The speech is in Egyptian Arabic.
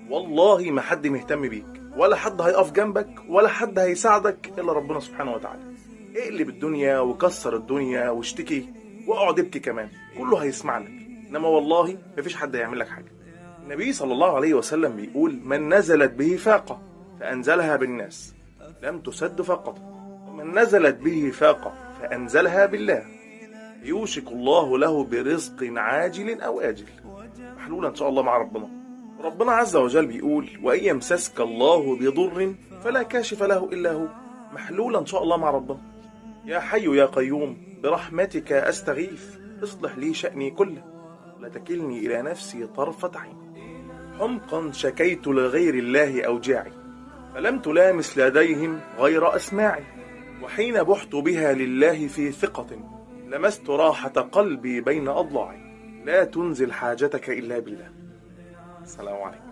والله ما حد مهتم بيك، ولا حد هيقف جنبك، ولا حد هيساعدك الا ربنا سبحانه وتعالى. اقلب الدنيا وكسر الدنيا واشتكي واقعد ابكي كمان، كله هيسمع لك، انما والله مفيش حد هيعمل لك حاجة. النبي صلى الله عليه وسلم بيقول: من نزلت به فاقه فانزلها بالناس لم تسد فاقته، ومن نزلت به فاقه فانزلها بالله يوشك الله له برزق عاجل او اجل. محلولة ان شاء الله مع ربنا. ربنا عز وجل بيقول: وان يمسسك الله بضر فلا كاشف له الا هو. محلولة ان شاء الله مع ربنا. يا حي يا قيوم برحمتك استغيث، اصلح لي شأني كله، لا تكلني الى نفسي طرفة عين. حمقا شكيت لغير الله اوجاعي، فلم تلامس لديهم غير اسماعي، وحين بحت بها لله في ثقة لمست راحة قلبي بين أضلاعي. لا تنزل حاجتك إلا بالله. السلام عليكم.